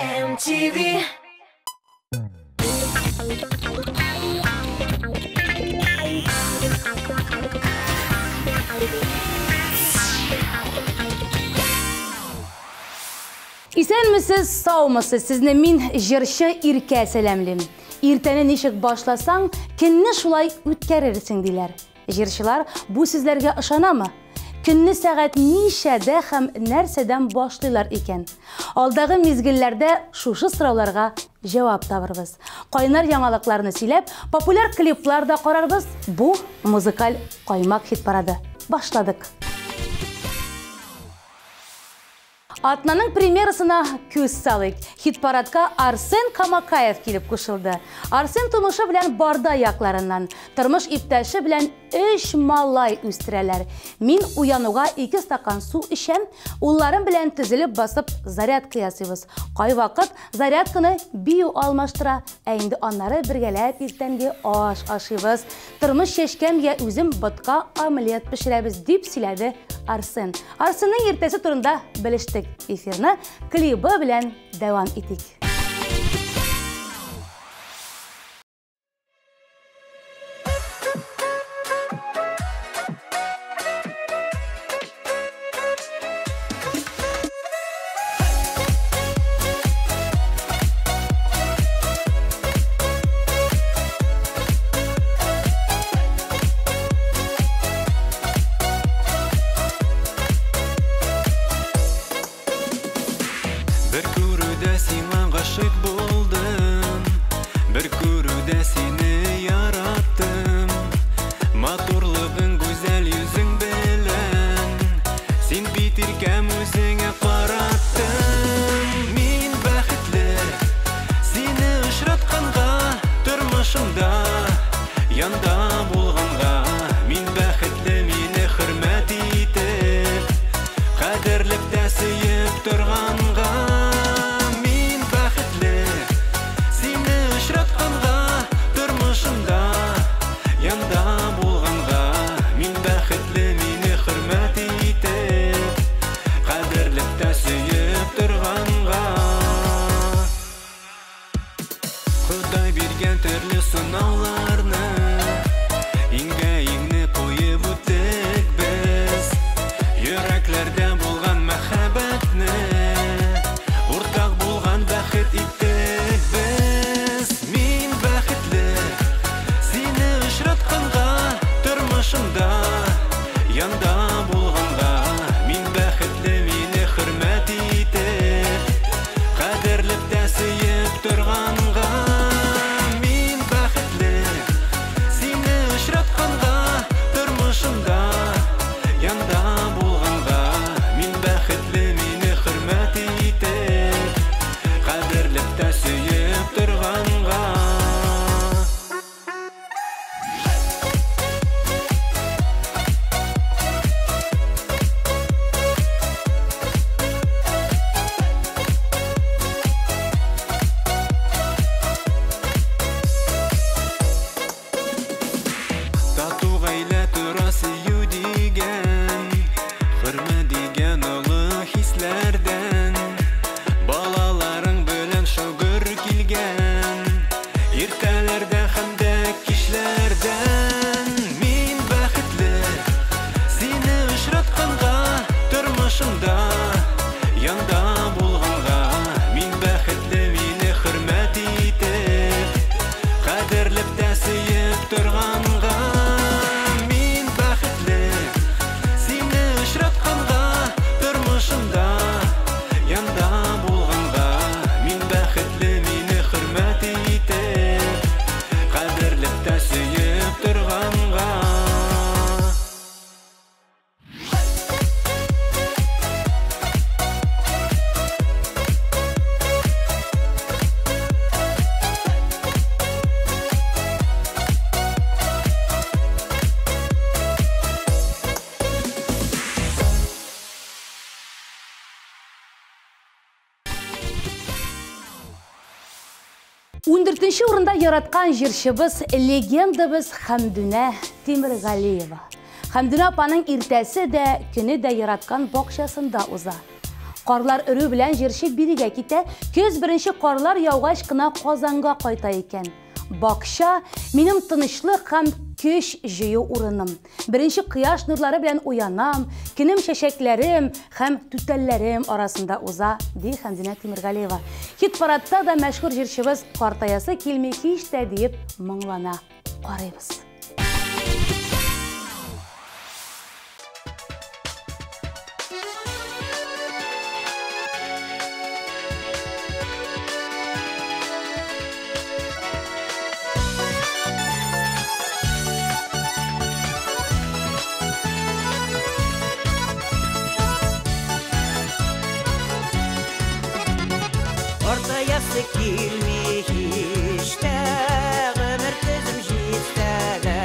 MTV. Исәнмесез, саумысыз. Сезне мин җырчы Иркә сәламлим. Иртәне ничек башласаң, көнне шулай үткәрерсең диләр. Җырчылар бу сүзләргә ышанамы? Көнне сәгать ничәдә һәм нәрсәдән башлыйлар икән? Алдагы мизгелләрдә шушы сорауларга җавап табырбыз. Кайнар яңалыкларны сөйләп, популяр клиплар да карарбыз. Бу музыкаль каймак хит-парады. Башладык. Атнаның премьерасына күз салыйк. Хит-парадка Арсен Камакаев килеп кушылды. Арсен тумышы белән Барда якларыннан, тормыш иптәше белән өч малай үстерәләр. Мин уянуга 2 стакан су эчәм, улларым белән төзелеп басып зарядка ясыйбыз. Кайвакыт зарядканы бию алмаштыра, ә инде аннары бергәләп иртәнге аш ашыйбыз. Тормыш чәчкәм я үзем ботка омлет пешерәбез, дип сөйләде Арсен. Арсенның иртәсе турында белештек. Эфирны клибы белән дәвам итик. Бер күрүдә сиңа гашыйк булдым, бер күрүдә сине яраттым. Матурлыгың гүзәл йөзең белән, син бит иркәм үзеңә караттың. Мин бәхетле, сине очратканга, тормышымда янда булганга. Мин бәхетле, мине хөрмәт итеп, кадерләп тә сөеп торганга. Мин бәхетле, сине очратканга, тормышымда янда булганга. Мин бәхетле, мине хөрмәт итеп, кадерләп тә сөеп торганга. Ходай биргән төрле сынауларны иңгә иңне куеп үттек без. Йөрәкләрдә булган мәхәббәтне уртак булган бәхет иттек без. Мин бәхетле, сине очратканга, тормышымда янда булганга. Мин бәхетле, мине хөрмәт итеп, кадерләп тә сөеп торганга. Мин бәхетле, сине очратканга, тормышымда янда булганга. Мин бәхетле, мине хөрмәт итеп, кадерләп тә сөеп торганга. Тату гаилә тора сөю дигән, хөрмәт дигән олы хисләрдән. Балаларың белән шөгер килгән, иртәләрдә һәм дә кичләрдән. Мин бәхетле, сине очратканга, тормышымда янда булганга. Мин бәхетле, мине хөрмәт итеп, кадерләп тә сөеп торганга. Мин бәхетле, сине очратканга, тормышымда янда булганга. Мин бәхетле, мине хөрмәт итеп, кадерләп тә сөеп торганга. Ундүртенче урында яраткан җырчыбыз, легендабыз Хәмдүнә Тимергалиева. Хәмдүнә апаның иртәсе дә, көне дә яраткан бакчасында уза. Карлар өрү белән җырчы бирегә китә, көз беренче карлар яугач кына Казанга кайта икән. Бакча минем тынычлык һәм көч җыю урыным. Беренче кояш нурлары белән уянам, көнем чәчәкләрем һәм түтәлләрем арасында уза, ди Хәмзинә Тимергалиева. Хит-парадта да мәшһүр җырчыбыз картаясы килми һич тә диеп моңлана. Карыйбыз. Картаясы килми һич тә, гомер көзем җитсә дә.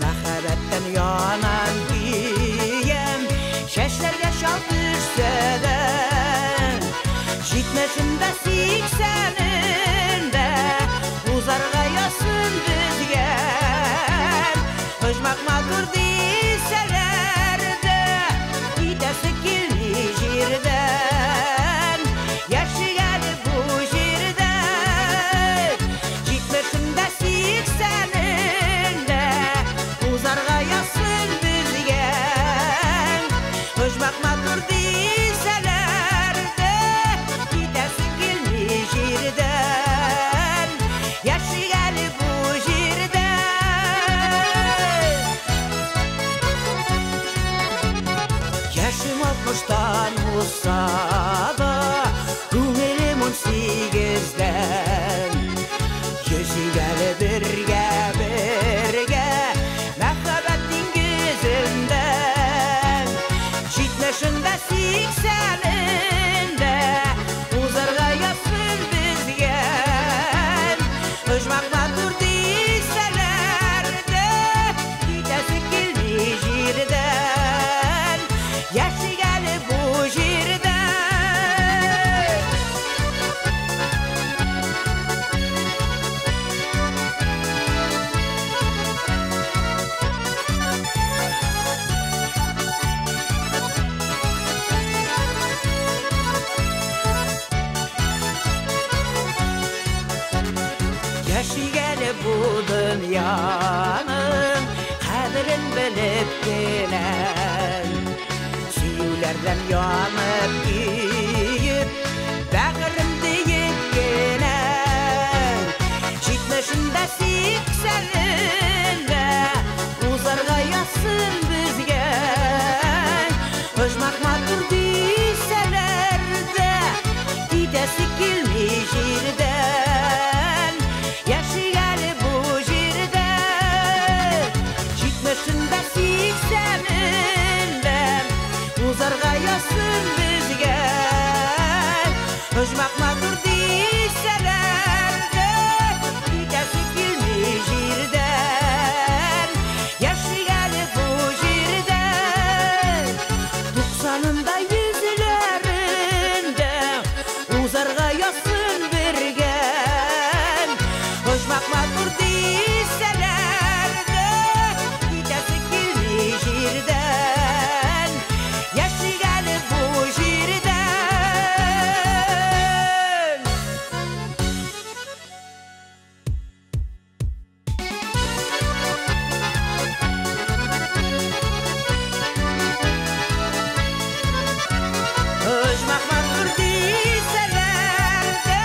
Мәхәббәттән янам көям, чәчләргә чал төшсә дә. Җитмешемдә сиксәнемдә, узарга язсын безгә. Оҗмах матур дисәләр дә, китәсе килми җирдән. Яшик әле бу җирдә, җитмешемдә сиксәнемдә, узарга язсын безгә. Оҗмах матур дисәләр дә, китәсе килми җирдән. Яшик әле бу җирдә. Яшем алтмыштан узса да, күңелем 18-дән. Йөзик әле бергә, бергә, мәхәббәт диңгезендә. Җитмешендә, сиксәнендә, узарга язсын безгә. Оҗмах матур дисәләр дә, китәсе килми җирдән. Яшик әле бу җирдә. Яшик әле бу дөньяның кадерен белеп кенә. Сөюләрдән янып көеп, бәгырем диеп кенә. Җитмешендә, сиксәнендә, узарга язсын безгә. Оҗмах матур дисәләр дә, китәсе килми җирдән. Яшик әле бу җирдә, җитмешендә, сиксәнендә, узарга язсын безгә. Оҗмах матур дисәләр дә, китәсе килми җирдән. Яшик әле бу җирдә. Туксанында, йөзләрендә, узарга язсын бергә. Оҗмах матур дисәләр дә, китәсе килми җирдән. Яшик әле бу җирдән. Оҗмах матур дисәләр дә,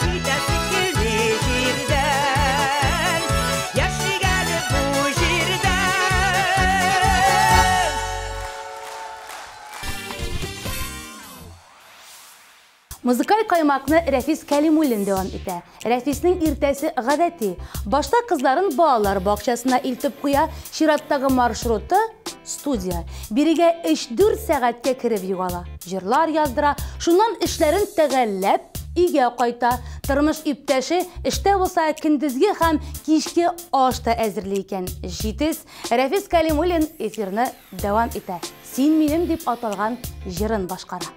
китәсе килми җирдән. Яшик әле бу җирдән. Музыкаль каймакны Рәфис Кәлимуллин дәвам итә. Рәфиснең иртәсе гадәти. Башта кызларын балалар бакчасына илтеп куя, чираттагы маршруты студия. Бирегә 3-4 сәгатькә кереп югала. Җырлар яздыра, шуннан эшләрен тәгәлләп өйгә кайта. Тормыш иптәше эштә булса көндезге һәм кичке аш та әзерли икән. Җитез Рәфис Кәлимуллин эфирны дәвам итә. Син минем дип аталган җырын башкара.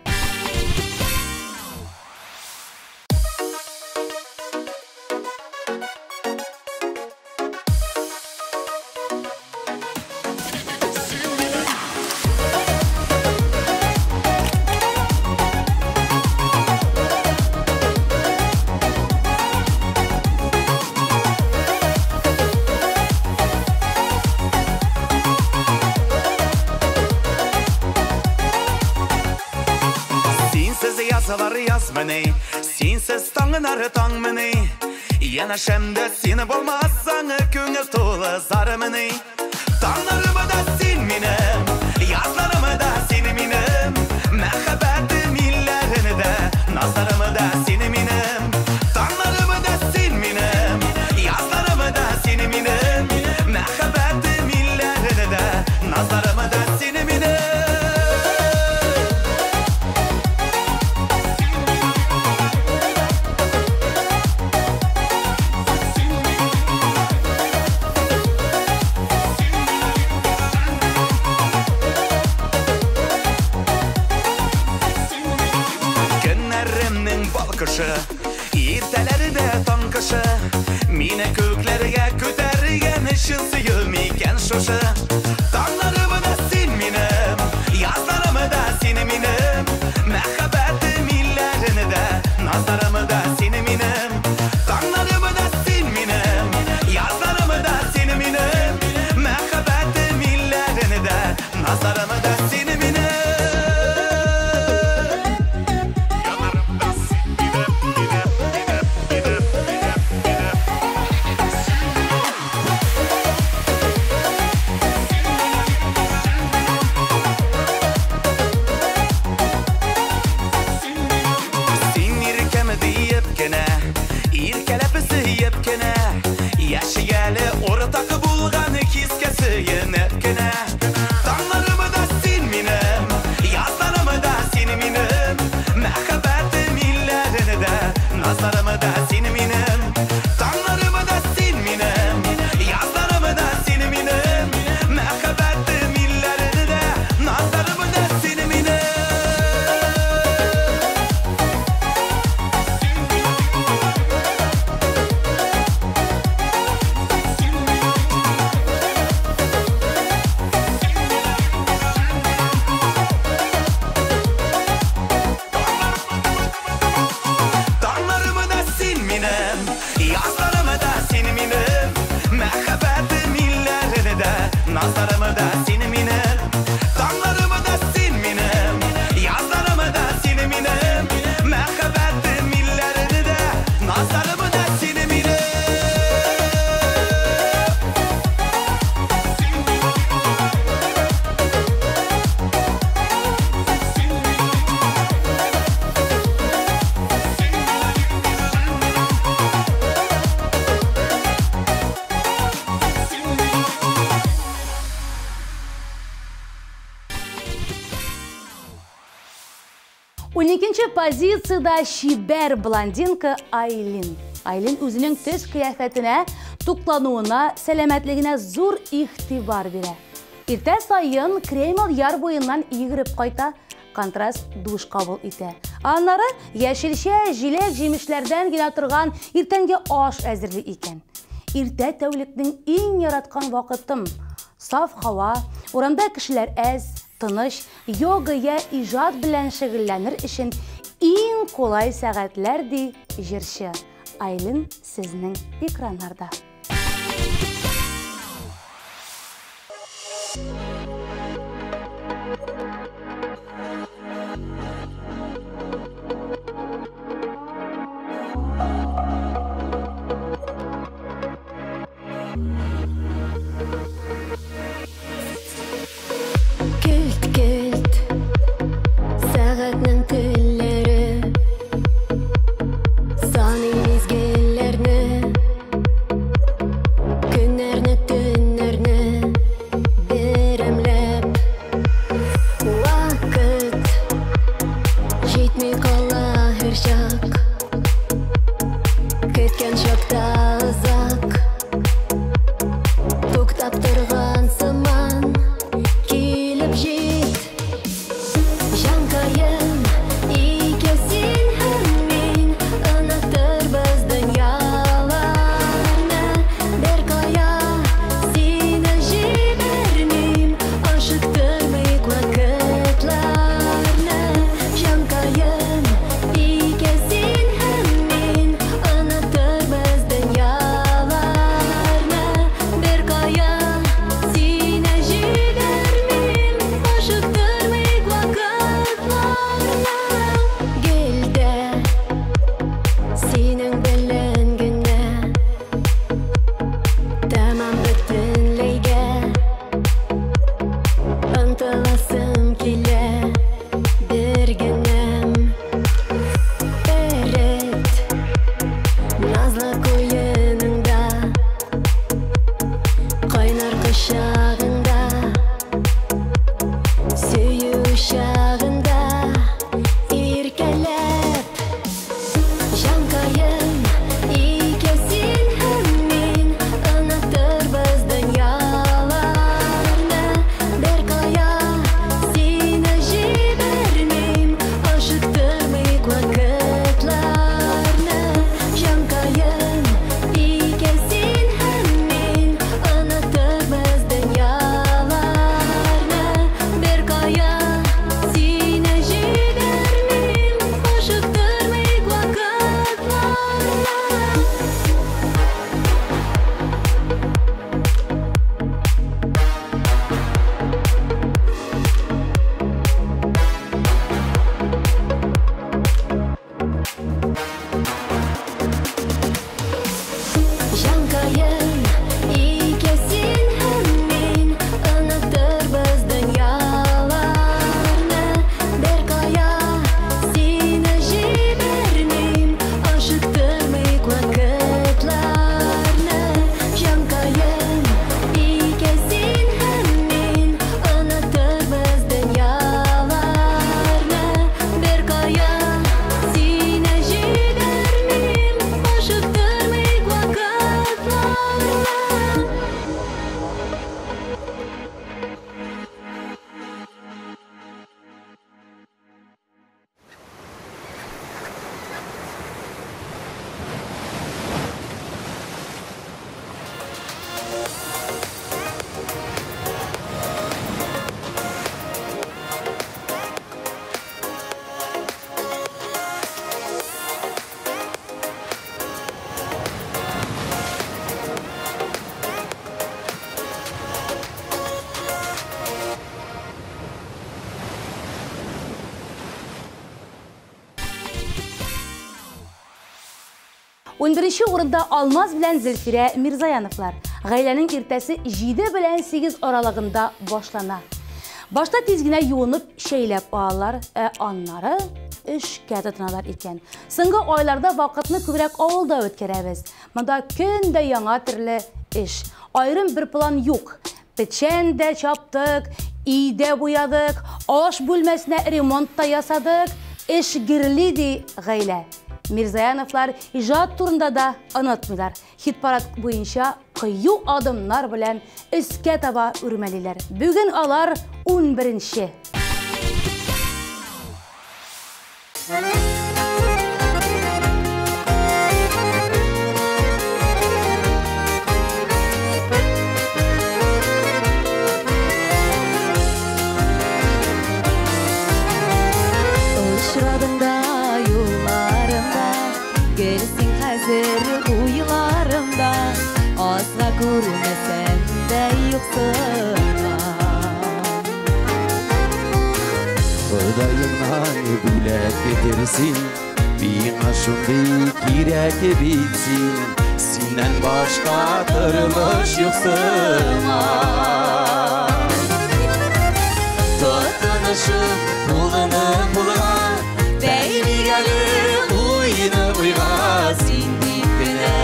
Язлар язмыни, синсез таңнар таңмыни. Янәшәмдә син булмасаң, күңел тулы зармыни. Таңнарым да син минем, язларым да син минем. Мәхәббәтем илләрендә, назларым да син минем. Таңнарым да син минем, язларым да син минем. Мәхәббәтем илләрендә, назларым да син минем. Иртәләрдә таң кышы, мине күкләргә күтәргән чын сөю микән шушы? Таңнарым да син минем, язларым да син минем. Мәхәббәтем илләрендә, назларым да син минем. Таңнарым да син минем, язларым да син минем. Мәхәббәтем илләрендә, назларым да син минем. Позициядә чибәр блондинка Айлин. Айлин үзенең төс кыяфәтенә, туклануына, сәламәтлегенә зур игътибар бирә. Иртә саен Кремл яр буеннан йөгереп кайта, контраст душ кабул итә. Аннары яшелчә, җиләк, җимешләрдән генә торган иртәнге аш әзерли икән. Иртә тәүлекнең иң яраткан вакытым. Саф һава, урамда кешеләр әз, тыныч, йога я иҗат белән шөгыльләнер өчен иң кулай сәгатьләр, ди җырчы. Айлин сезнең экраннарда. Келт-келт сәгатьнең телләре саный мизгелләрне, көннәрне, төннәрне берәмләп. Вакыт җитми кала һәрчак, көткән чакта озак туктап торган сыман. Килеп җит, җанкаем, икәү син һәм мин, онытырбыз дөньяларны. Бер кая сине җибәрмим, ашыктырмыйк вакытларны. Җанкаем, икәү 11 урында Алмаз белән Зөлфирә Мирзаяновлар. Гаиләнең иртәсе 7 белән 8 аралыгында башлана. Башта тиз генә юынып, чәйләп алалар, ә аннары эшкә тотыналар икән. Соңгы айларда вакытны күбрәк авылда үткәрәбез. Монда көн дә яңа төрле эш. Аерым бер план юк. Печән дә чаптык, өй дә буядык, аш бүлмәсенә ремонт та ясадык. Эш гөрли, ди гаилә. Мирзаяновлар иҗат турында да онытмыйлар. Хит-парад буенча кыю адымнар белән өскә таба үрмәлиләр. Бүген алар 11-нче. Очрадың да юлларымда, гел син хәзер уйларымда, азга күрмәсәм дә юксынам. Ходаемнан бүләк бирсен, миңа шундый кирәк бит син, синнән башка тормыш юк сыман. Тотынышып кулны кулга, бәйлик әле уйны уйга, син дип кенә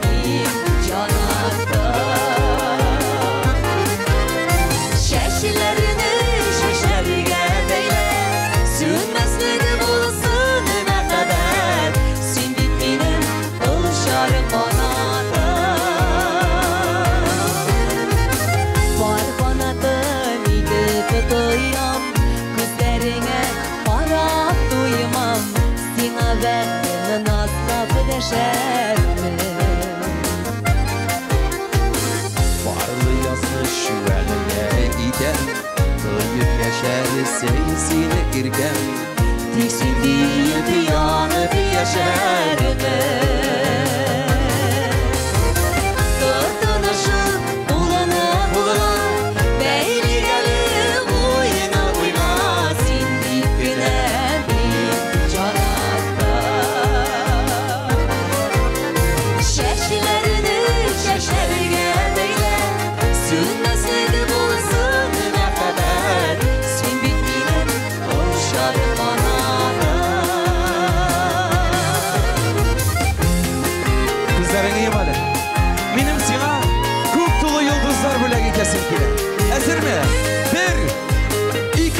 мин җанаттым. Чәчләрне чәчләргә бәйлә, сүнмәслек булсын мәхәббәт, син бит минем очар канатым. Пар канатым итеп тоям, күзләреңә карап туймам, сиңа бәхетне назлап дәшәрмен. Парлы язмыш вәгъдә итәм, тоеп яшәрсең сине иркәм, тик син диеп янып яшәрмен. Тотынышып кулны кулга, бәйлик әле уйны уйга, син дип кенә мин җанаттым. Чәчләрне чәчләргә бәйлә, сүнмәслек булсын мәхәббәт, син бит минем очар канатым. Күзләреңне йом әле. Минем сиңа күк тулы йолдызлар бүләк итәсем килә. Әзерме? 1, 2,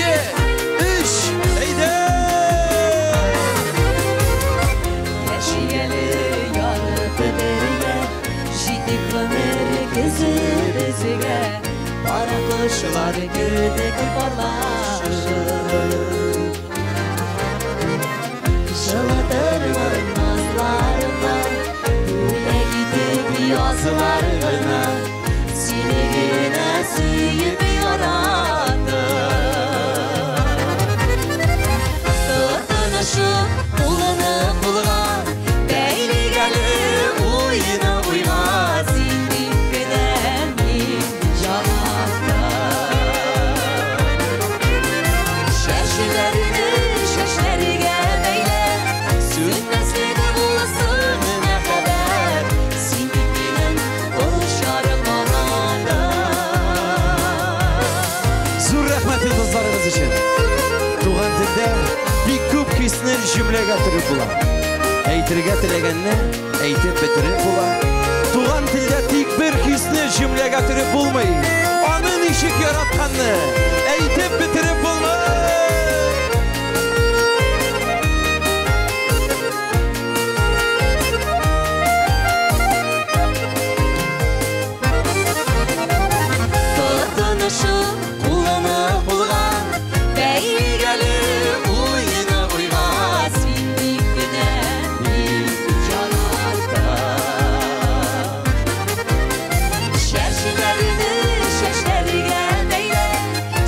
3, әйдә! Яшик әле янып бергә, җитик гомер көзе безгә, пар кошлар кебек парлашып. Жылытырмын назларымда, бүләк итеп язларны, сине генә сөеп яраттым. Тотынышып кулны кулга, бәйлик әле уйны уйга, син дип кенә мин җанаттым. Чәчләрне чәчләргә бәйлә, сүнмәслек булсын мәхәббәт, син бит минем очар канатым. Зур рәхмәт йолдызларыгыз өчен. Туган телдә бик күп хисне җөмләгә төреп була. Әйтергә теләгәнне әйтеп бетереп була. Туган телдә тик бер хисне җөмләгә төреп булмый. Аны ничек яратканны әйтеп бетереп булмый. Тотынышып кулны кулга, бәйлик әле уйны уйга, син дип кенә мин җанаттым. Чәчләрне чәчләргә бәйлә,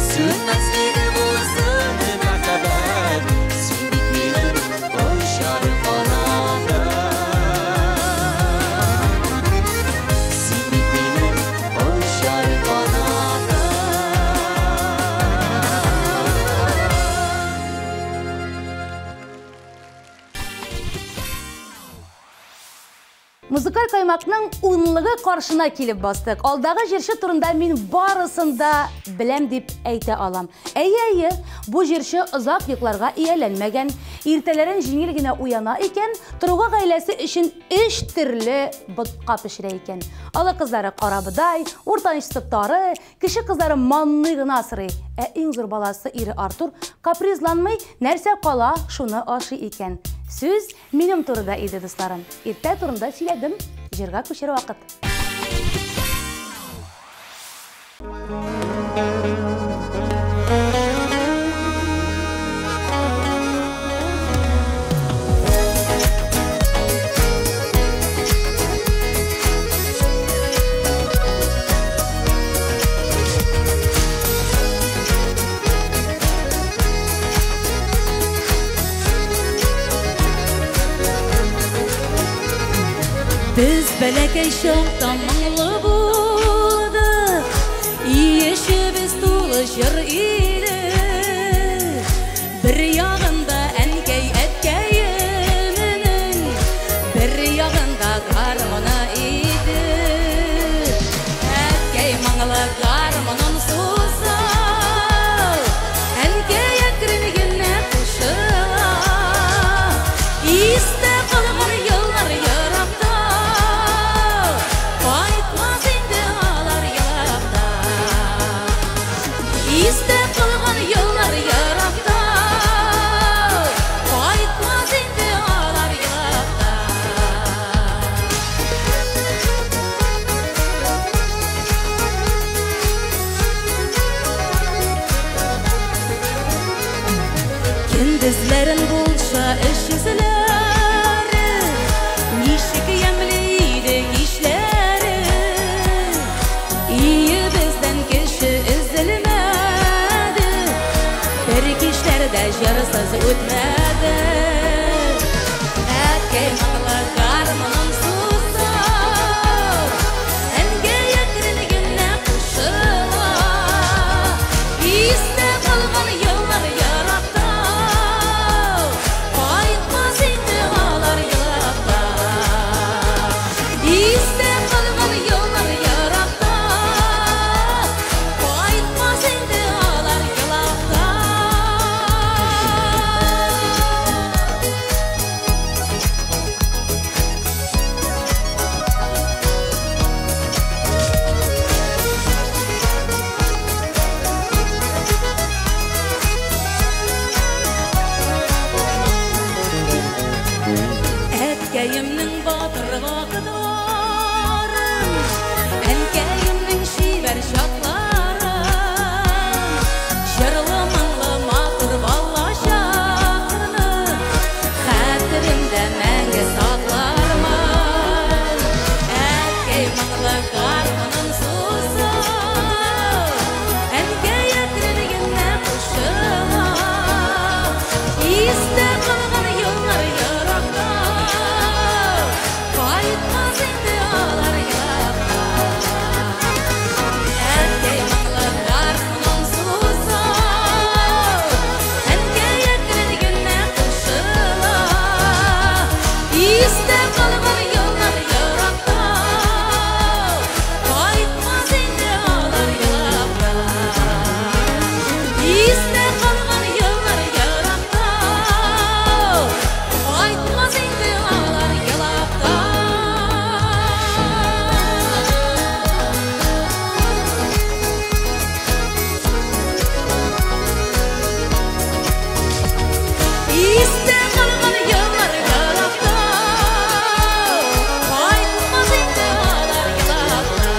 сүнмәслек булсын мәхәббәт, син бит минем очар канатым. Син бит минем очар канатым. Музыкаль каймакның унлыгы каршына килеп бастык. Алдагы җырчы турында мин барысын да беләм дип әйтә алам. Әйе, әйе, бу җырчы озак йокларга ияләнмәгән. Иртәләрен җиңел генә уяна икән, торуга гаиләсе өчен өч төрле ботка пешерә икән. Олы кызлары карабодай, уртанчысы тары, кече кызлары манный гына сорый. Ә иң зур баласы ире Артур капризланмый, нәрсә кала, шуны ашый икән. Сүз минем турыда иде, дусларым. Иртә турында сөйләдем, җырга күчәр вакыт. Без бәләкәй чакта моңлы булдык, Ишебез тулы җыр иде. Бер ягында әнкәй әткәемнең, бер ягында гармоны иде. Әткәй моңлы гармонын суза, әнкәй әкрен генә кушыла. Истә калган еллар еракта, кайтмас инде алар елакта. Истә калган еллар еракта, кайтмас инде алар елакта. Көндезләрен булса эш эзләре, ничек ямьле иде кичләре. Өебездән кеше өзелмәде, бер кичләр дә җырсыз үтмәде. Әткәй моңлы гармунын суза, әнкәй әкрен генә кушыла. Истә калган еллар еракта, кайтмас инде алар елакта. Истә калган еллар еракта, кайтмас инде алар елакта. Әткәемнең батыр вакытларын, әнкәемнең чибәр чакларын, җырлы моңлы матур балачакны хәтеремдә мәңге саклармын. Әткәй моңлы гармунын суза, әнкәй әкрен генә кушыла. Истә калган еллар еракта, кайтмас инде алар еракта. Әткәй моңлы гармунын суза, әнкәй әкрен генә кушыла. Истә калган еллар еракта, кайтмас инде алар еракта. Истә калган еллар еракта, кайтмас инде алар елакта. Истә калган еллар еракта, кайтмас инде алар елакта.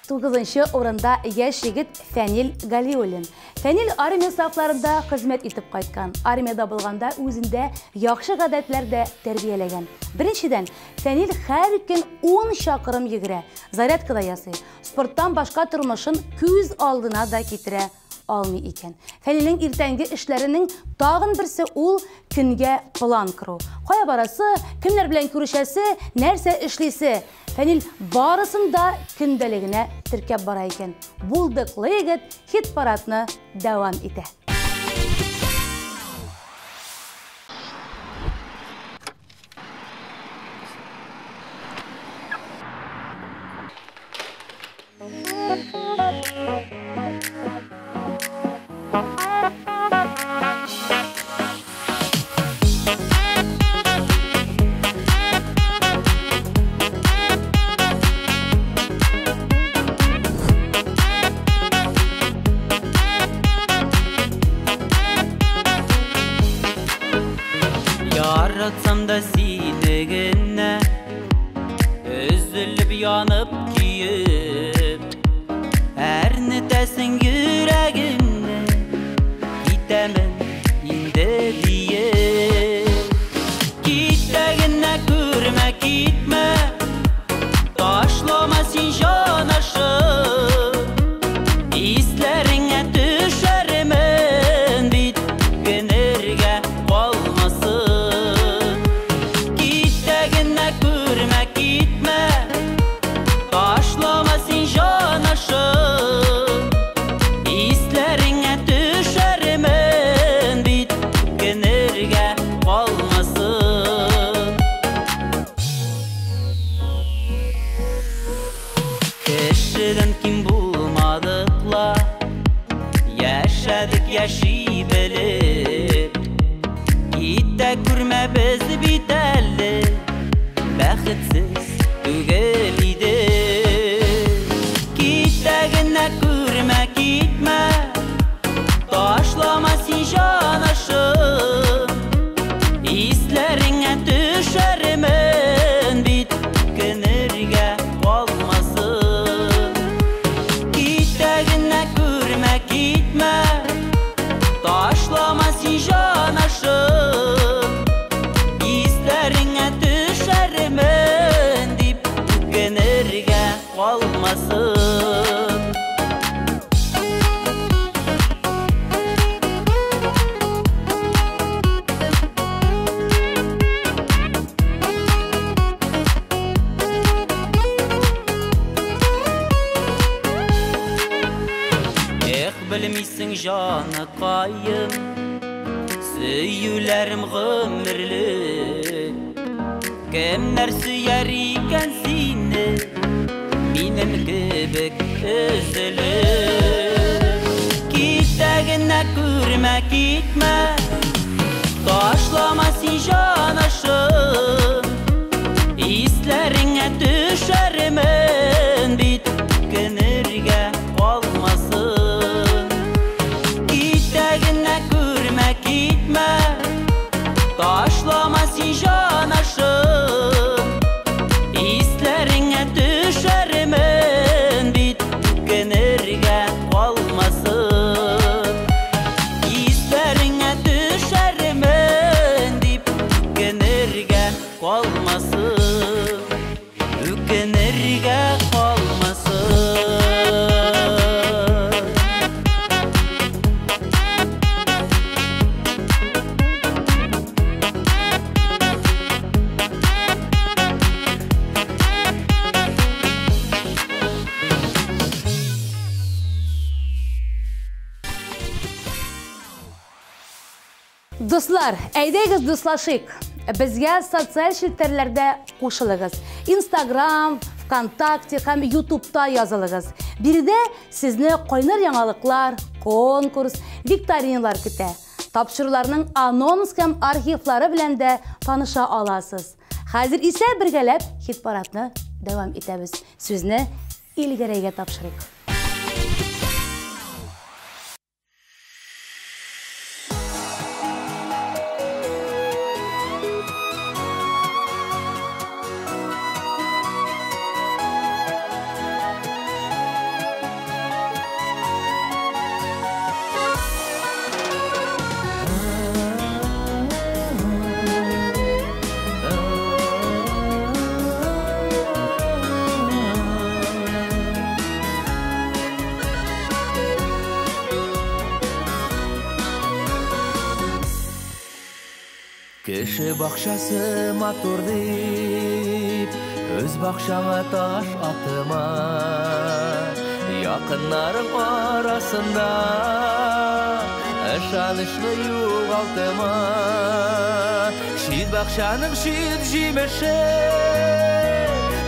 Тугызынчы урында яшь егет Фәнил Галиуллин. Фәнил армия сафларында хезмәт итеп кайткан. Армиядә булганда үзендә яхшы гадәтләр дә тәрбияләгән. Беренчедән, Фәнил һәр көн 10 чакрым йөгерә, зарядка да ясый. Спорттан башка тормышын күз алдына да китерә алмый икән. Фәнилнең иртәнге эшләренең тагын берсе ул көнгә план кору. Кая барасы, кемнәр белән күрешәсе, нәрсә эшлисе. Фәнил барысын да көндәлегенә теркәп бара икән. Булдыклы егет хит-парадны дәвам итә. Яшәдек яши белеп, китә күрмә без бит әле, бәхетсез түгел идек. Китә генә күрмә, китмә, ташлама син җанашым. Исләреңә төшәрмен бит, көнергә калмасын. Китә генә күрмә, китмә, ташлама син җанашым. Исләреңә төшәрмен дип, үкенергә калмасын. Эх, белмисең җаныкаем, сөюләрем гомерлек. Кемнәр сөяр икән сине, минем кебек өзелеп. Китә генә күрмә, китмә, ташлама син җанашым. Исләреңә төшәрмен бит, көнергә калмасын. Китә генә күрмә, китмә, ташлама син җанашым. Исләреңә төшәрмен бит, үкенергә калмасын. Исләреңә төшәрмен дип, үкенергә калмасын. Үкенергә калмасын. Дуслар, әйдәгез дуслашыйк. Безгә социаль челтәрләрдә кушылыгыз. Инстаграм, ВКонтакте һәм Ютубта язылыгыз. Биредә сезне кайнар яңалыклар, конкурс, викториналар көтә. Тапшыруларның анонс һәм архивлары белән дә таныша аласыз. Хәзер исә бергәләп хит-парадны дәвам итәбез. Сүзне Илгәрәйгә тапшырыйк. Кеше бакчасы матур дип, үз бакчаңа таш атма. Якыннарың арасында ышанычлы югалтма. Чит бакчаның чит җимеше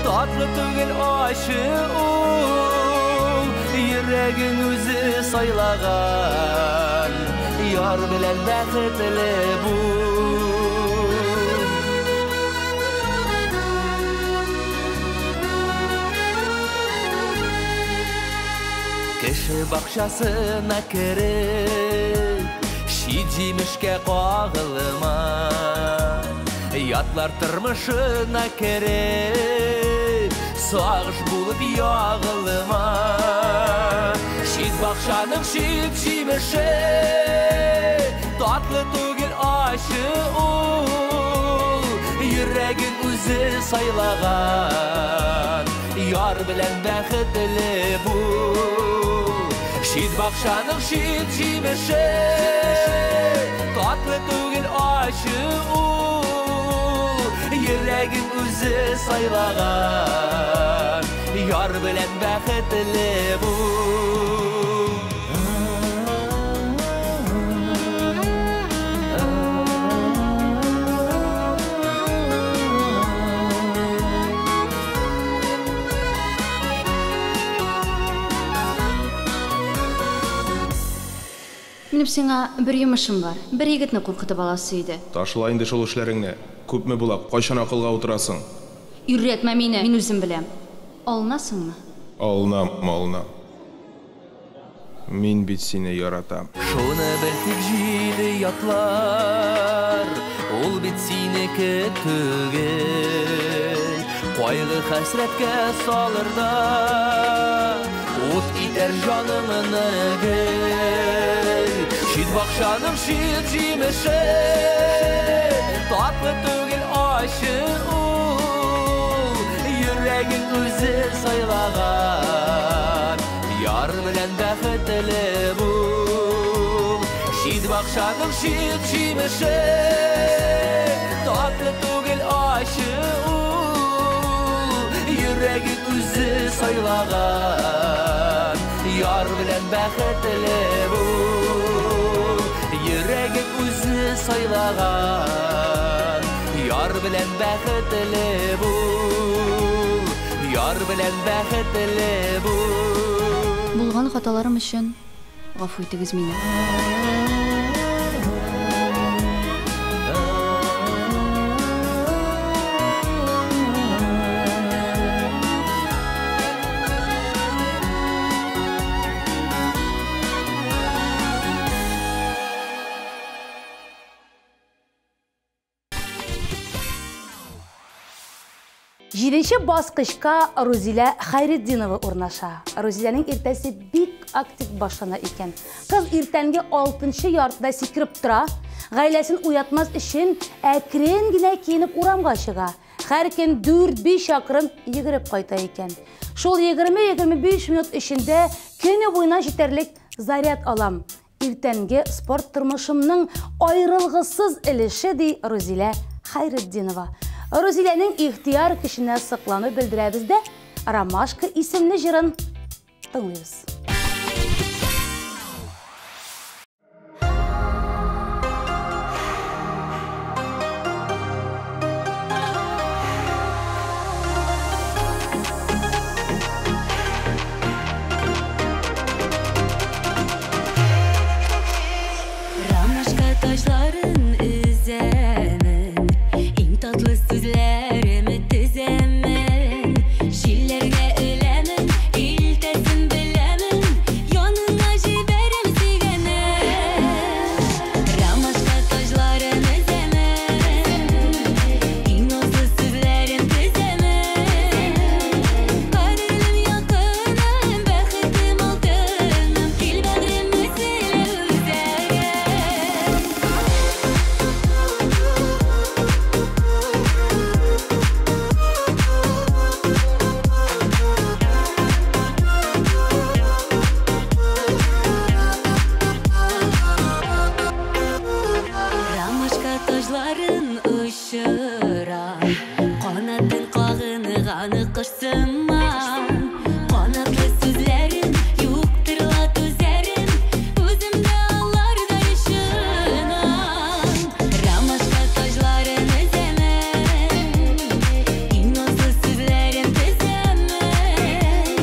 татлы түгел, ачы ул. Йөрәгең үзе сайлаган яр белән бәхетле бул. Кеше бакчасына кереп, чит җимешкә кагылма. Ятлар тормышына кереп, сагыш булып ягылма. Чит бакчаның чит җимеше татлы түгел, ачы ул. Йөрәгең үзе сайлаган яр белән бәхетле бул. Чит бакчаның чит җимеше татлы түгел, ачы ул. Йөрәгең үзе сайлаган яр белән бәхетле бул. Минем сиңа бер йомышым бар. Бер егетне куркытып аласы иде. Ташла инде шул эшләреңне. Күпме була, кайчан акылга утырасың? Өйрәтмә мине, мин үзем беләм. Алынасыңмы? Алынам, алынам. Мин бит сине яратам. Шуны бел тик җиде ятлар, ул бит синеке түгел. Кайгы хәсрәткә салыр да, ут итәр җаныңны гел. Чит бакчаның чит җимеше, татлы түгел ачы ул. Йөрәгең үзе сайлаган, яр белән бәхетле бул. Чит бакчаның чит җимеше, татлы түгел ачы ул. Йөрәгең үзе сайлаган, яр белән бәхетле бул. Йөрәгең үзе сайлаган, яр белән бәхетле бул. Яр белән бәхетле бул. Булган хаталарым өчен гафу итегез мине. Җиденче баскычка Рузилә Хайретдинова урнаша. Рузиләнең иртәсе бик актив башлана икән. Кыз иртәнге 6:30 сикереп тора, гаиләсен уятмас өчен әкрен генә киенеп урамга чыга. Һәр көн 4-5 чакрым йөгереп кайта икән. Шул 20-25 минут эчендә көне буена җитәрлек заряд алам. Иртәнге спорт тормышымның аерылгысыз өлеше, ди Рузилә Хайретдинова. Рузиләнең ихтыяр көченә соклану белдерәбез дә «Ромашка» исемле җырын тыңлыйбыз. Ромашка ташларын өзәмен, иң татлы сүзләремне тезәмен. Җилләргә эләмен, илтәсен беләмен, яныңа җибәрәм сөйгәнем. Ромашка ташларын өзәмен, иң назлы сүзләрем тезәмен. Кадерлем, якыным, бәхетем, алтыным, кил бәгъремне сөйлә үзәгем. Ромашка таҗларын очыра, канатын кагынган кош сыман. Канатлы сүзләрем юктыр ла түзәрем, үзем дә алардай ышанам. Ромашка таҗларын өзәмен, иң назлы сүзләрем тезәмен.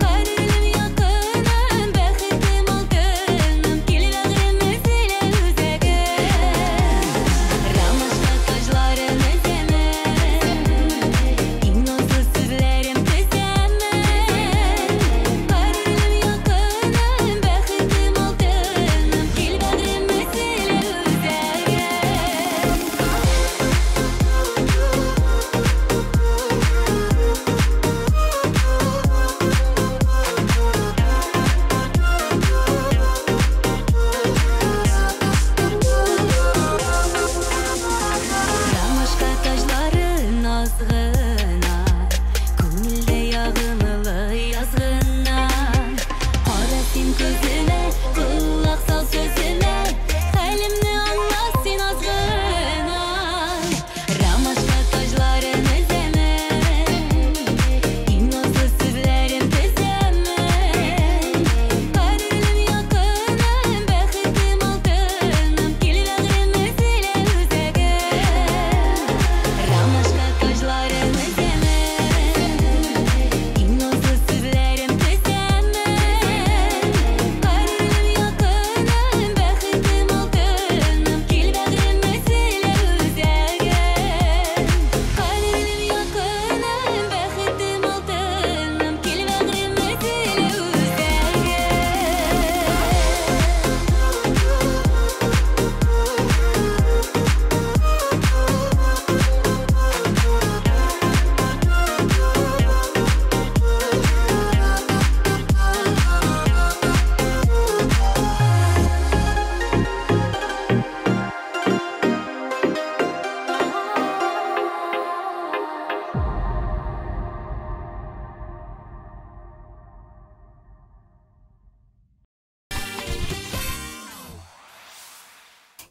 Кадерлем, якыным, бәхетем, алтыным, кил бәгъремне сөйлә үзәгем. Ромашка таҗларын өзәмен, иң назлы сүзләрем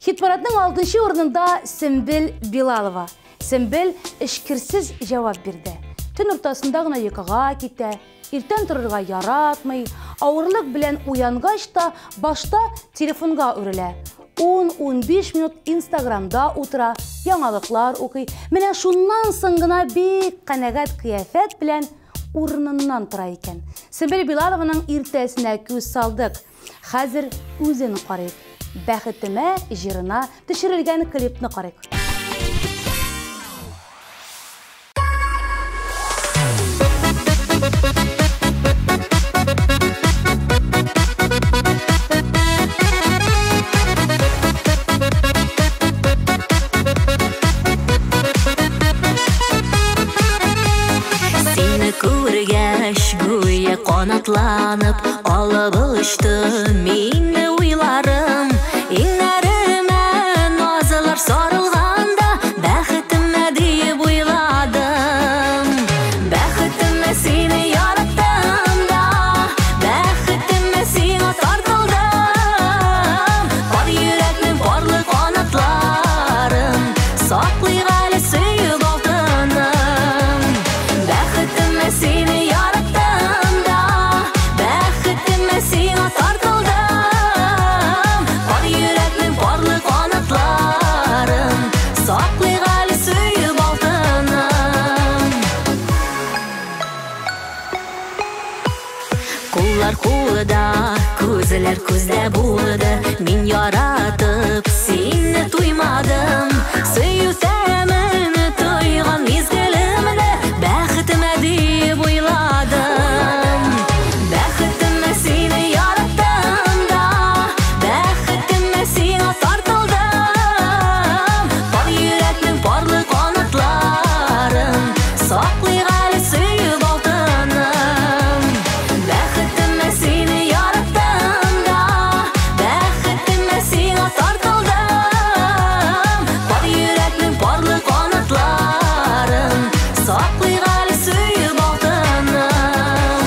Хит-парадның алтынчы урынында Сөмбел Билалова. Сөмбел эчкерсез җавап бирде. Төн уртасында гына йокыга китә, иртән торырга яратмый, авырлык белән уянгач та башта телефонга үрелә. 10-15 минут Инстаграмда утыра, яңалыклар укый. Менә шуннан соң гына бик канәгать кыяфәт белән урыныннан тора икән. Сөмбел Билалованың иртәсенә күз салдык. Хәзер үзен карыйк. Бәхетемә җырына төшерелгән клипны карыйк. Сине күргәч, гүя канатланып алып очты мине уйларым. Иңнәремә назлар сарылганда бәхетемә диеп уйладым. Бәхетемә сине яраттым да, бәхетемә сиңа тартылдым. Пар йөрәкнең парлы канатларын саклыйк әле сөеп алтыным. Бәхетемә сине яраттым да, бәхетемә сиңа тартылдым. Пар йөрәкнең парлы канатларын саклыйк әле сөеп алтыным. Куллар кулда, күзләр күздә булды. Мин яратып сине туймадым. Сөю тәмен тойган мизгелемне бәхетемә диеп уйладым. Бәхетемә сине яраттым да, бәхетемә сиңа тартылдым. Пар йөрәкнең парлы канатларын саклыйк әле сөеп алтыным. Бәхетемә сине яраттым да, бәхетемә сиңа тартылдым. Пар йөрәкнең парлы канатларын саклыйк әле сөеп алтыным.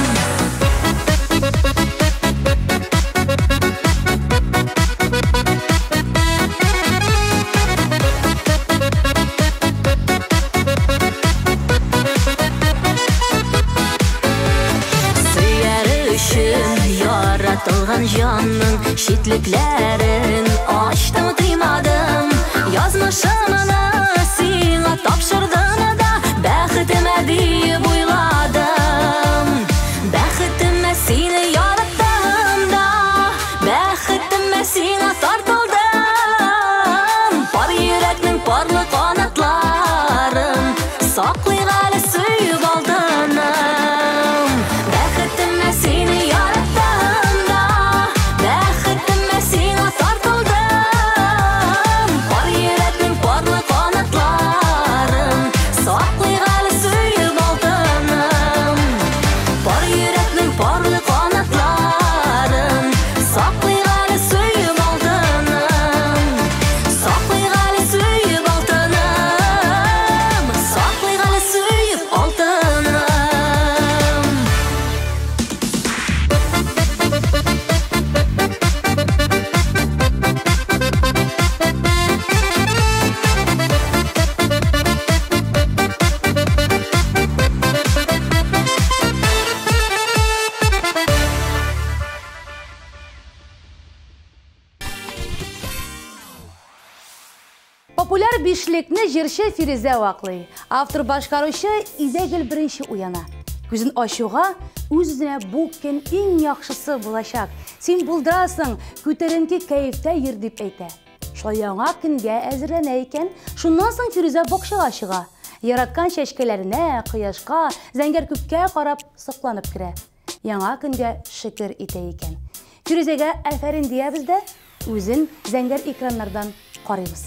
Сөяр өчен яратылган җанның читлекләрен ачтым, тыймадым. Язмышымны сиңа тапшырдым да, бәхетемә диеп уйладым. Бәхетемә сине яраттым да, бәхетемә сиңа тартылдым. Пар йөрәкнең парлы канатларын саклыйк әле сөеп алтыным. Бәхетемә сине яраттым да, бәхетемә сиңа тартылдым. Пар йөрәкнең парлы канатларын саклыйк әле сөеп алтыным. Пар йөрәкнең парлы канатларын саклыйк әле сөеп алтыным. Саклыйк әле сөеп алтыным. Саклыйк әле сөеп алтыным. Популяр бишлекне җырчы Фирүзә ваклый. Автор башкаручы өйдә гел беренче уяна. Күзен ачуга үз-үзенә бу көн иң яхшысы булачак. Син булдырасың, күтәренке кәефтә йөр дип әйтә. Шулай яңа көнгә әзерләнә икән. Шуннан соң Фирүзә бакчага чыга. Яраткан чәчкәләренә, кояшка, зәңгәр күккә карап сокланып керә. Яңа көнгә шөкер итә икән. Фирүзәгә афәрин диябез дә, үзен зәңгәр экраннардан карыйбыз.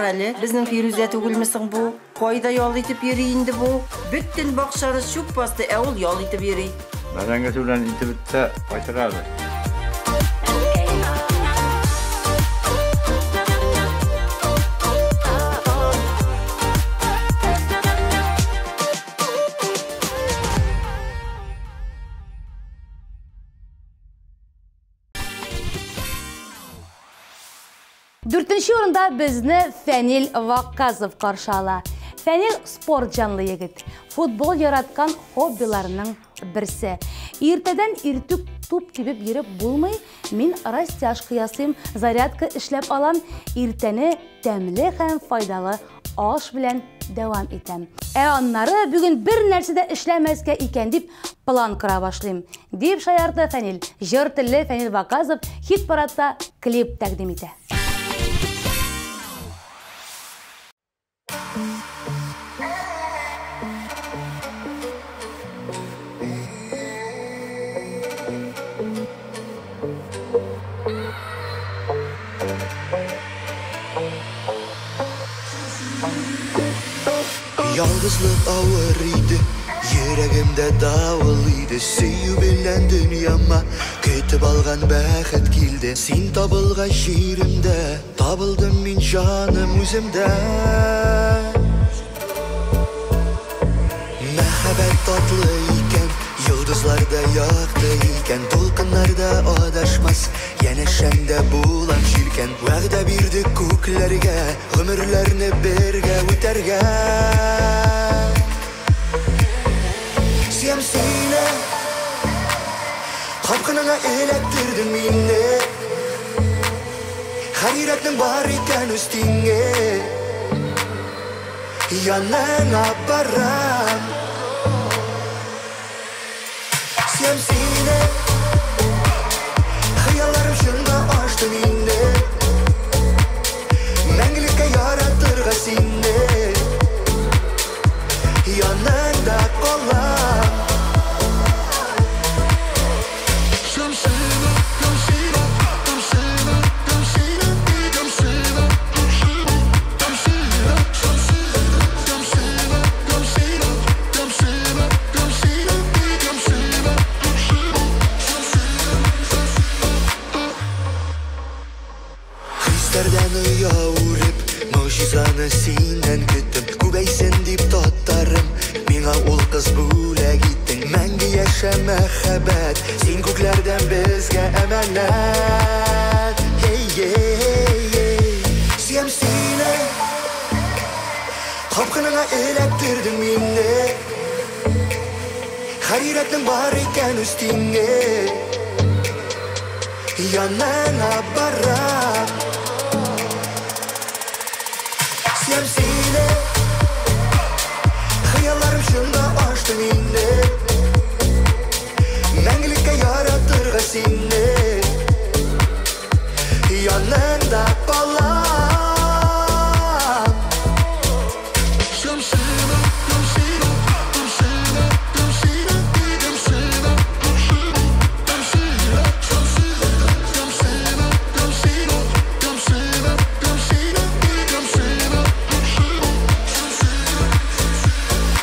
Карале, безнең Фирүзә түгелме соң бу? Кайда ял итеп йөри инде бу? Бөтен бакчаны чүп басты, ә ул ял итеп йөри. Бәрәңгесе белән итеп бетсә, кайтыр әле. Дүртенче урында безне Фәнил Вакказов каршы ала. Фәнил спорт җанлы егет. Футбол яраткан хоббиларының берсе. Иртәдән иртүк туп тибеп йөреп булмый, мин растяжка ясыйм, зарядка эшләп алам, иртәне тәмле һәм файдалы аш белән дәвам итәм. Ә аннары бүген бер нәрсә дә эшләмәскә икән дип план кора башлыйм. Дип шаярты Фәнил. Җыр телле Фәнил Вакказов хит-парадта клип тәкъдим итә. Ялгызлык авыр иде, йөрәгемдә давыл иде. Сөю белән дөньяма көтеп алган бәхет килде. Син табылгач җиремдә, табылдым мин җаным үземдә. Мәхәббәт татлы икән, йолдызлар да якты икән, дулкыннар да адашмас, янәшәңдә булам җилкән. Вәгъдә бирдек күкләргә, гомерләрне бергә үтәргә. Сөям сине, капкыныңа эләктердең мине. Һәр йөрәкнең бар икән үз тиңе. Яныңа барам. Сөям сине, хыялларым чынга ашты мине. Мәңгелеккә яратырга сине. Яныңда калам. Хисләрдән оя үреп, могҗизаны синнән көттем. Күбәйсен дип татарым, миңа ул кыз бүләк иттең. Мәңге яшә мәхәббәт, син күкләрдән безгә әманәт. Ей, ей, ей. Сөям сине, капкыныңа эләктердең мине. Һәр йөрәкнең бар икән үз тиңе. Яныңа барам. Сөям сине, хыялларым чынга ашты мине. Мәңгелеккә яратырга сине. Яныңда калам.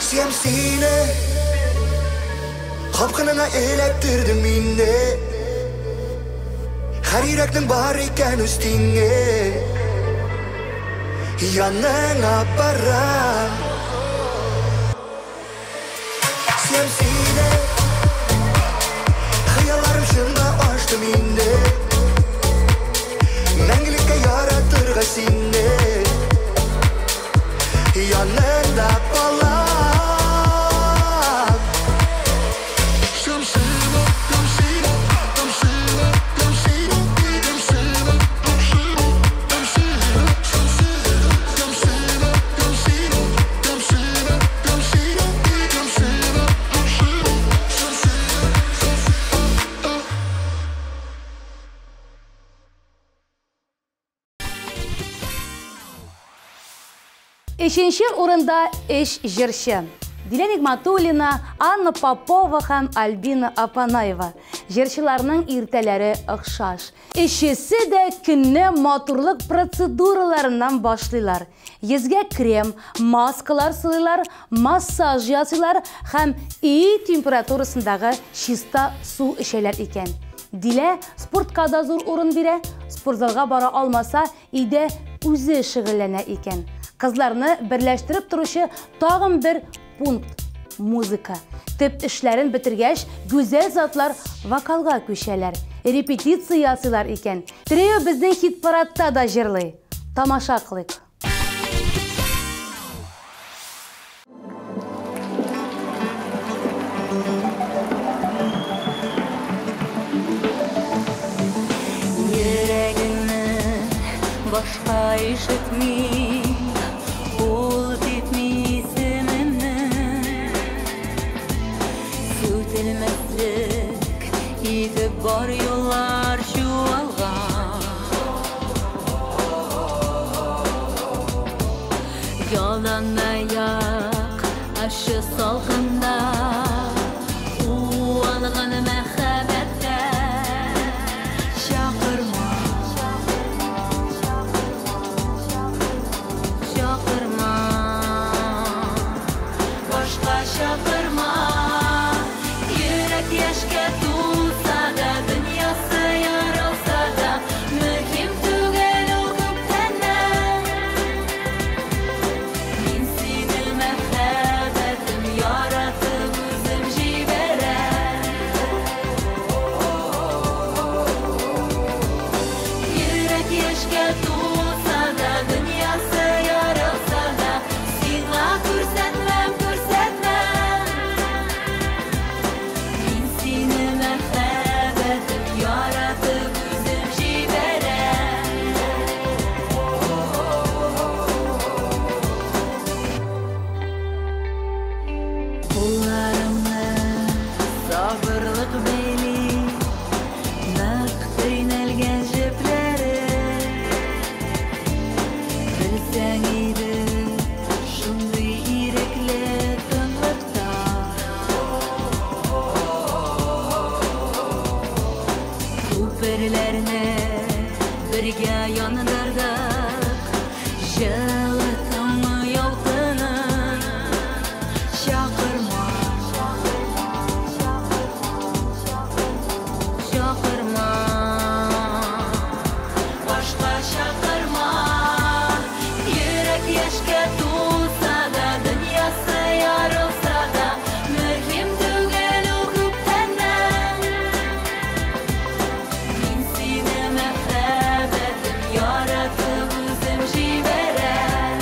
Сөям сине, капкыныңа эләктердең мине. Һәр йөрәкнең бар икән үз тиңе. Яныңа барам. Сөям сине, хыялларым чынга ашты мине. Мәңгелеккә яратырга сине. Яныңда балам. Өченче урында өч җырчы. Дилә Нигматуллина, Анна Попова һәм Альбина Апанаева. Җырчыларның иртәләре охшаш. Өчесе дә көнне матурлык процедураларыннан башлыйлар. Йөзгә крем, маскалар сылыйлар, массаж ясыйлар һәм өй температурасындагы чиста су эчәләр икән. Дилә спортка да зур урын бирә, спортзалга бара алмаса, өйдә үзе шөгыльләнә икән. Кызларны берләштереп торучы тагын бер пункт – музыка. Төп эшләрен бетергәч, гүзәл затлар вокалга күчәләр, репетиция ясыйлар икән. Трио безнең хит-парадта да җырлый. Тамаша кылыйк. Йөрәгеңне башка ишетми, ул типми исемемне. Сүтелмәслек итеп бар юллар чуалган. Ялан аяк ашы салкында уалган мәхәббәттә. Чакырма, чакырма, башка чакырма. Йөрәк яшькә тулса да, дөньясы ярылса да, мөһим түгел ул күптәннән. Мин сине мәхәббәтем яратып үзем җибәрәм. Йөрәк яшькә тулса да, дөньясы ярылса да, сиңа күрсәтмәм, күрсәтмәм. Мин сине мәхәббәтем яратып үзем җибәрәм. Кулларымны сабырлык бәйли, нык төйнәлгән җепләре. Белсәң иде, шундый ирекле тынлыкта. Күперләрне бергә яндырдык, җылы таңы ялкынын. Чакырма, чакырма, башка чакырма. Йөрәк яшькә тулса да, дөньясы ярылса да, мөһим түгел ул күптәннән. Мин сине мәхәббәтем яратып үзем җибәрәм.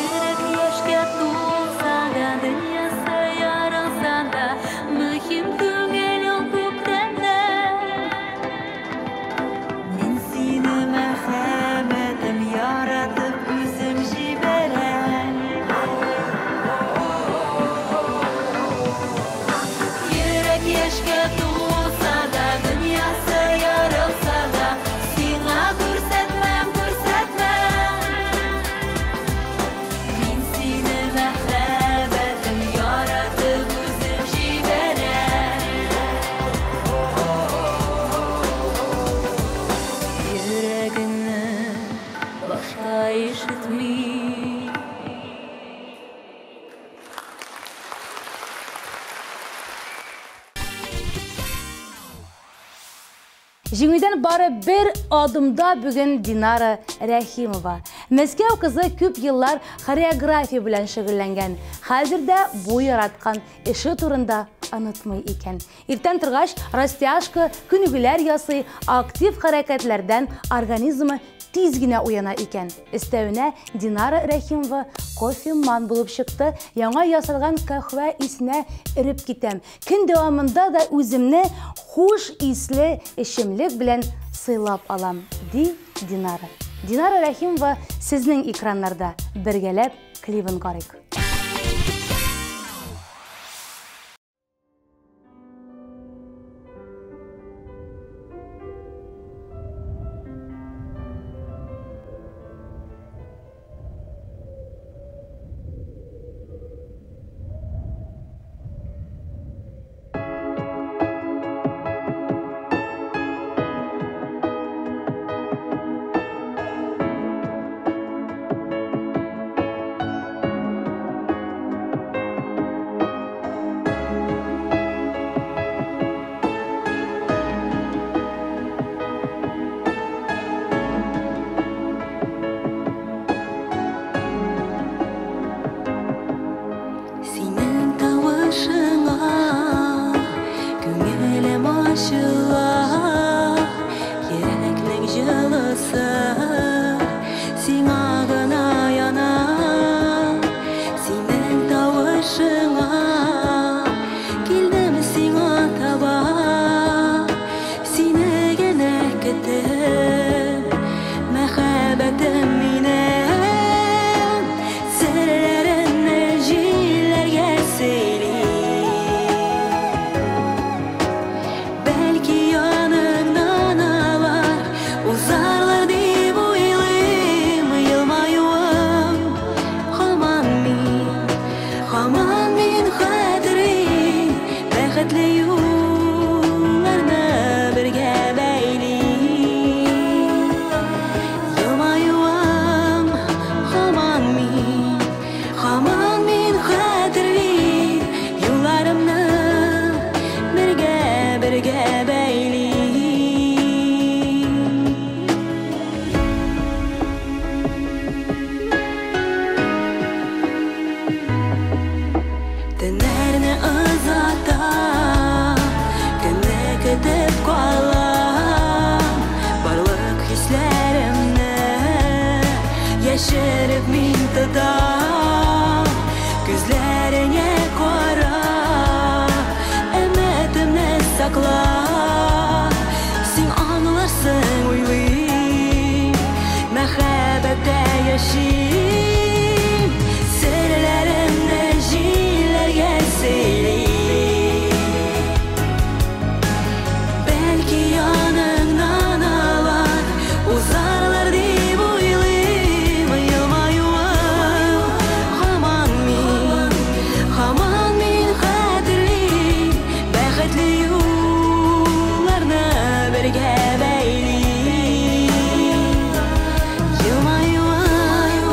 Йөрәк яшькә тулса да, дөньясы ярылса да, мөһим түгел ул күптәннән. Мин сине мәхәббәтем яратып үзем җибәрәм. Йөрәк яшькә тулса да, дөньясы ярылса да, сиңа күрсәтмәм, күрсәтмәм. Мин сине мәхәббәтем яратып үзем җибәрәм. Җиңүдән бары бер адымда бүген Динара Рәхимова. Мәскәү кызы күп еллар хореография белән шөгыльләнгән. Хәзер дә бу яраткан эше турында онытмый икән. Иртән торгач, растяжка, күнегүләр ясый, актив хәрәкәтләрдән организмы тиз генә уяна икән. Өстәвенә Динара Рәхимова кофеман булып чыкты. Яңа ясалган каһвә исенә эреп китәм. Көн дәвамында да үземне хуш исле эчемлек белән сыйлап алам, ди Динара. Динара Рәхимова сезнең экраннарда. Бергәләп клибын карыйк. Синең тавышыңа күңелем ачыла, йөрәкнең җылысы сиңа гына яна. Синең тавышыңа килдем сиңа таба, сине генә көтеп, мәхәббәтем минем, серләремне җилләргә сөйлим. Бәлки яныңнан алар узарлар дип уйлыйм, елмаюым һаман мин, һаман мин хәтерлим, бәхетле юлларны бергә бәйлим. Елмаюым һаман мин, һаман мин хәтерлим, юлларымны бергә бергә бәйлим. Төннәрне озата, көнне көтеп калам, барлык хисләремне яшереп мин тотам, күзләреңә карап, өметемне саклап, син аңларсың уйлыйм, мәхәббәттә яшим, серләремне җилләргә сөйлим. Бәлки яныңнан алар узарлар дип уйлыйм, елмаюым һаман мин, һаман мин хәтерлим, бәхетле юлларны бергә бәйлим. Елмаюым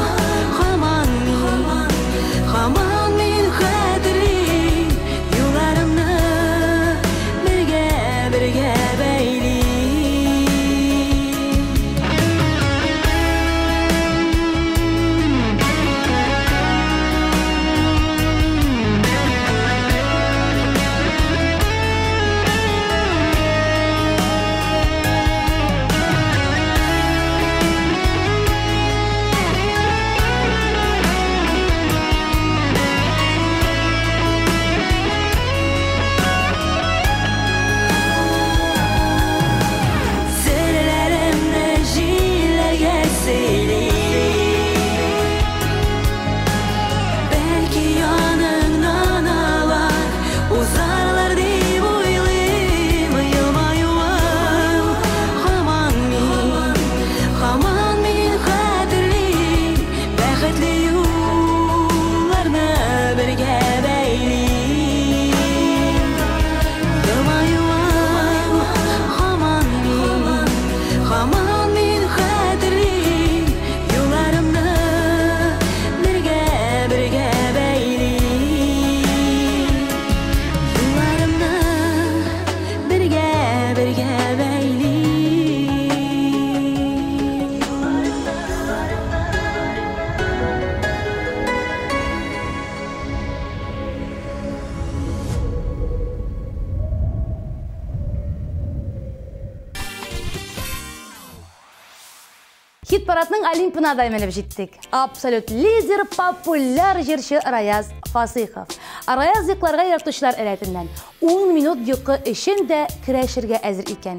Хит-парадның Олимпына да менеп җиттек. Абсолют лидер популяр җырчы Раяз Фасыйхов. Раяз йокларга яратучылар рәтеннән. 10 минут йокы өчен дә көрәшергә әзер икән.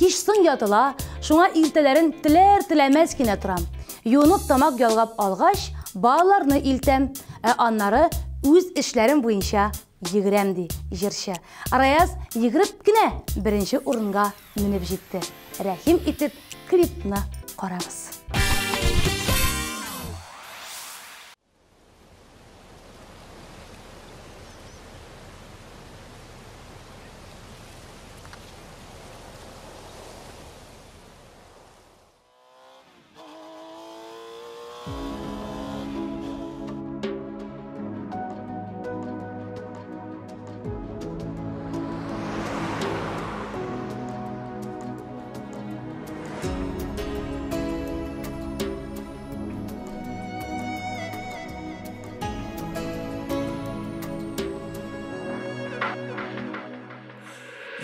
Кич соң ятыла, шуңа иртәләрен теләр-теләмәс кенә торам. Юынып тамак ялгап алгач, балаларны илтәм, ә аннары үз эшләрем буенча йөгерәм, ди җырчы. Раяз йөгереп кенә беренче урынга менеп җитте. Рәхим итеп клипны карагыз.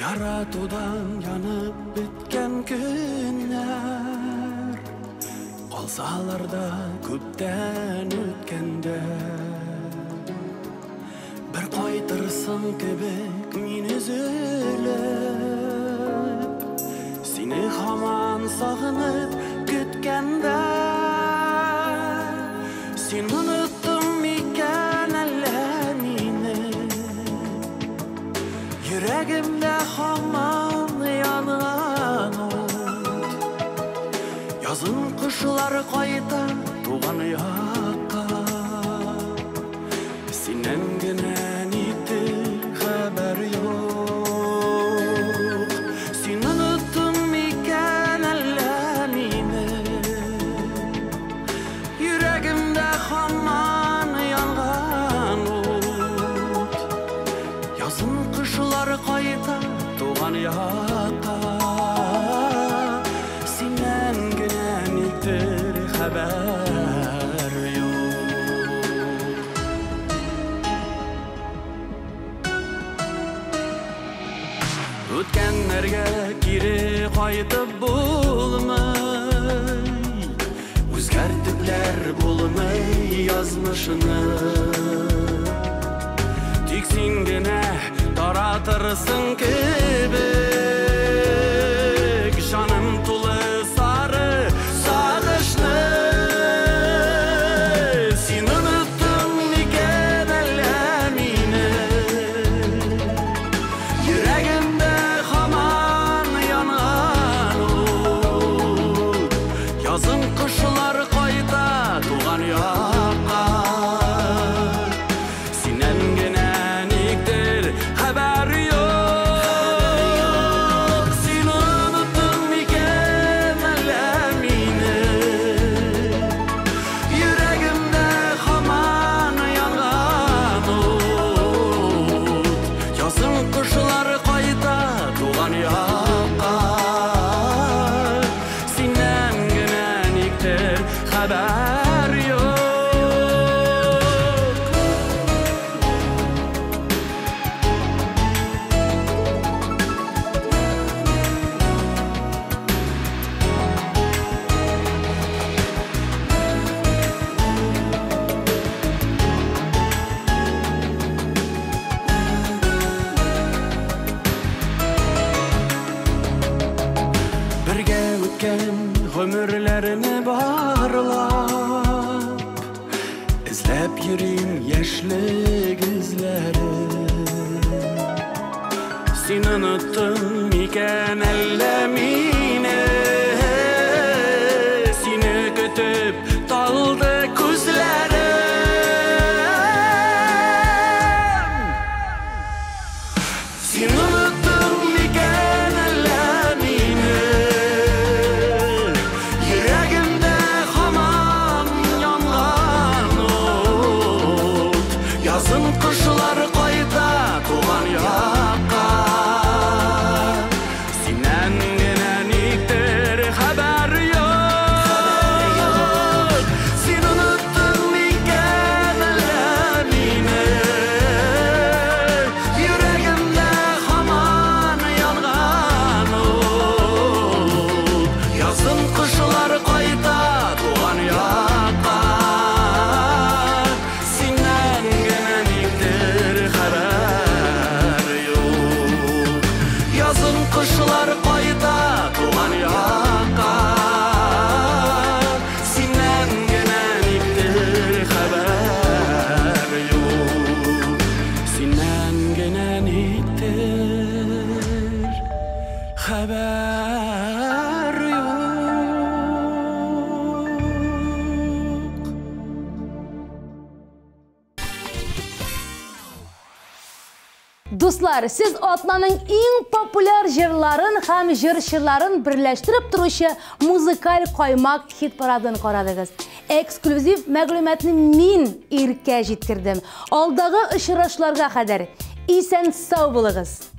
Яратудан янып беткән көннәр калсалар да күптән үткәндә, бер кайтырсың кебек мин өзелеп, сине һаман сагынып көткәндә, син оныттың микән әллә мине? Йөрәгемдә һаман янган ут. Язын кошлар кайта туган якка, синнән генә никтер хәбәр юк. Син оныттың микән әллә мине? Йөрәгемдә һаман янган ут. Язын кошлар кайта туган якка, синнән генә никтер хәбәр юк. Үткәннәргә кире кайтып булмый, үзгәртепләр булмый язмышны. Тик син генә таратырсың кебек җаным тулы сары сагышны. Син оныттың микән әллә мине? Йөрәгемдә һаман янган ут. Язын кошлар кайта туган якка, синнән генә никтер хәбәр юк. Син оныттың микән әллә мине? Йөрәгемдә һаман янган ут. Язын кошлар кайта туган якка, синнән генә никтер хәбәр юк. Бергә үткән гомерләрне барлап, эзләп йөрим яшьлек эзләрен. Син оныттың микән әллә мине? Сине көтеп талды күзләрем. Син оныттың микән әллә мине? Йөрәгемдә һаман янган ут. Язын кошлар кайта туган якка, синнән генә никтер хәбәр юк. Син оныттың микән әллә мине? Йөрәгемдә һаман генә никтер хәбәр юк. Дуслар, сез атнаның иң популяр җырларын һәм җырчыларын берләштереп торучы музыкаль каймак хит-парадын карадыгыз. Эксклюзив мәгълүматны мин Иркә җиткердем. Алдагы очрашларга кадәр исән сау булыгыз.